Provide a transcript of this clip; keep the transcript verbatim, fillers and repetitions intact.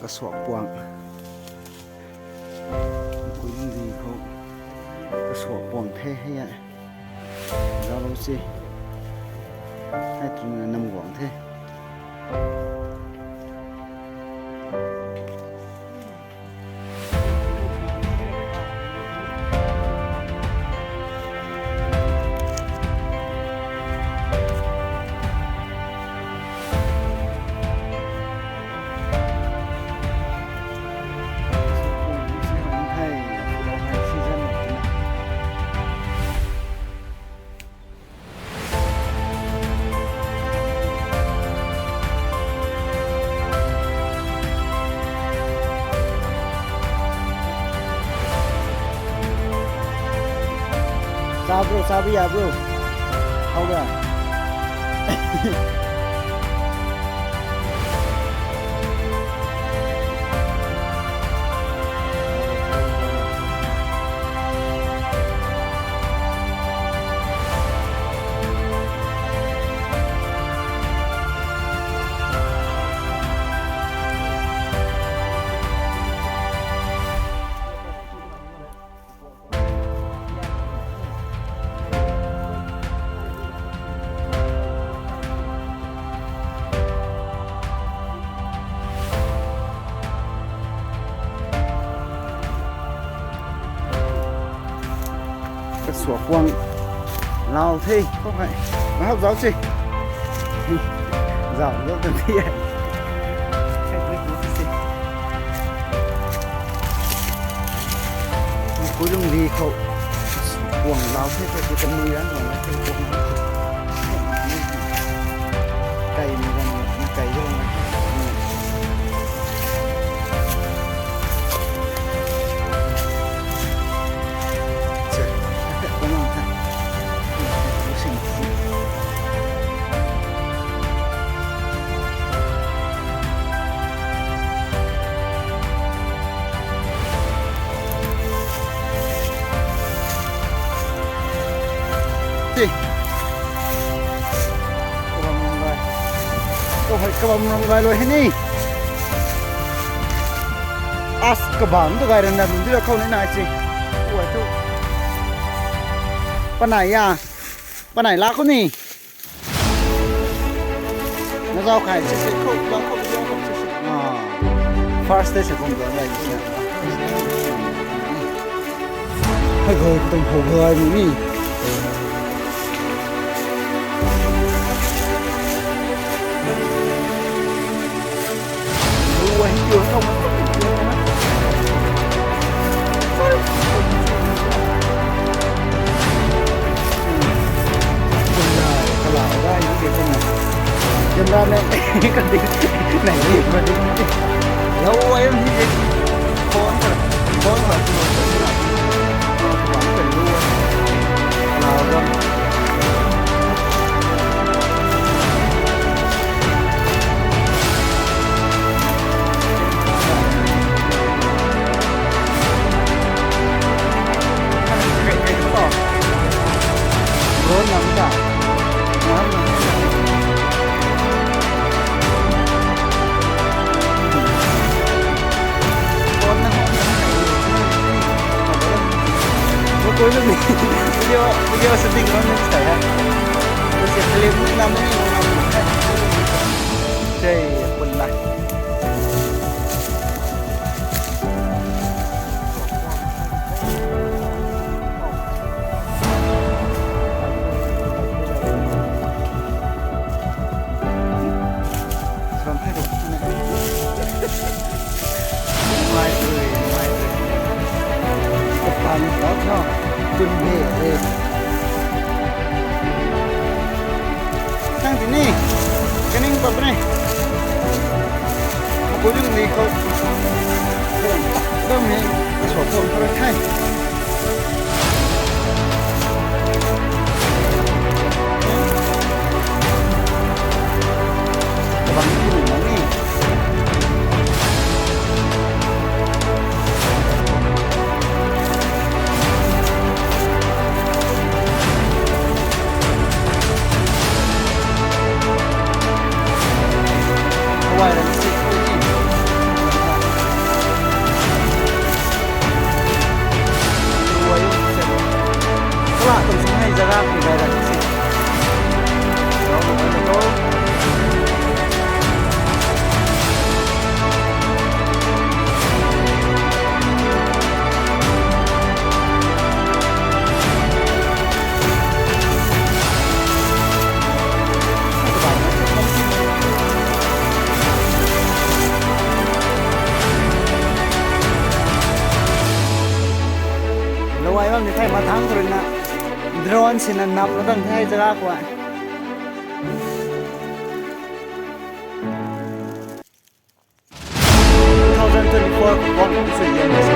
Kasuak puang. Kui lungri khou kasuak puang the hei e. Zauc lou si. Hei twna nam guang the. Cha bro, cha bro, ya bro. How ga? Kasuak puang lau the khou hei. Mahak zauc si. Zauc zauc tan the. Kui lungri khou puang lau the, the, the, kanmei ran ran the, puang lau the. Kai mei ran, kai ran. Ti. Kabam ram gay. Khou hei kabam ram gay lou hei ni. As kabam tu gay ran ram di lou khou ni nai si. Ua tu. Panai ya. Panai la khou ni. Na zauc khai, si, si, khou, khou, khou, khou, khou, si, si. Ah. First day se kum zauc lai, si. Hei gay, khou tang khou gay, mi, mi. Camera man, kan ding, nai ni, kan ding. Lo, ai am hi, phone ka, phone ka, phone ka. Video, video shooting ram ni sai ha. Kasi film ni nam ni nam ni. Sei pun lai. Tang tini, kaning pat ni. Makui lungri khou. Dam ni, so khou khou the. Kabang ni, kabang ni. Ni thei mathang khou ruina drone sina nap la tang the zaga khou. Two thousand twenty-four khou kum sw yan